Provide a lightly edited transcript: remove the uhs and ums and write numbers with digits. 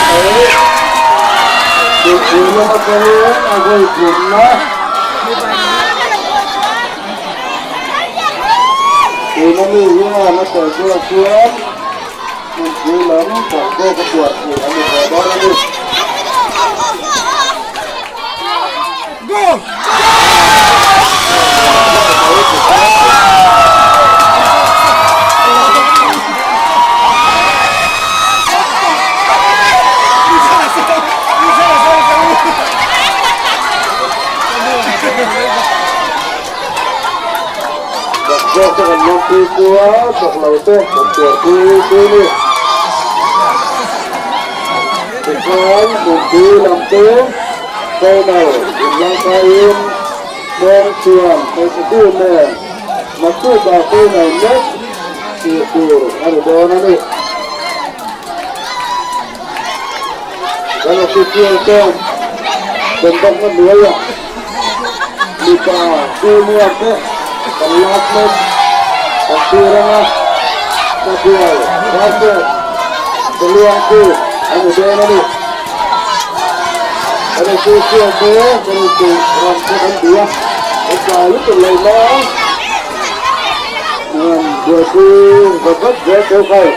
mai. Kulhpui lam atangin a vawi thumna. Tuna mi hian a sawi chhuak chuan hmunpui lam chak zawk a buat theih a ni tawh dawn a ni. Chak zawk te kan lawmpui chu a, chak lo te kan tuarpui chu ni. Tichuan hmunpui lam te final inlangkaiin Hmawng chuan hmeichhe team nen naktukah final match tih tur a ni dawn a ni. Kan official ten conduct na hnuaiah mipa junior te kan last match kan thlir ang a, Sabual versus Saluang team a ni dawn a ni. Kan official te kan intuih ram te kan duh a, kan tlai lutuk lo mai ang. Buaipui vat vat zel tho khai.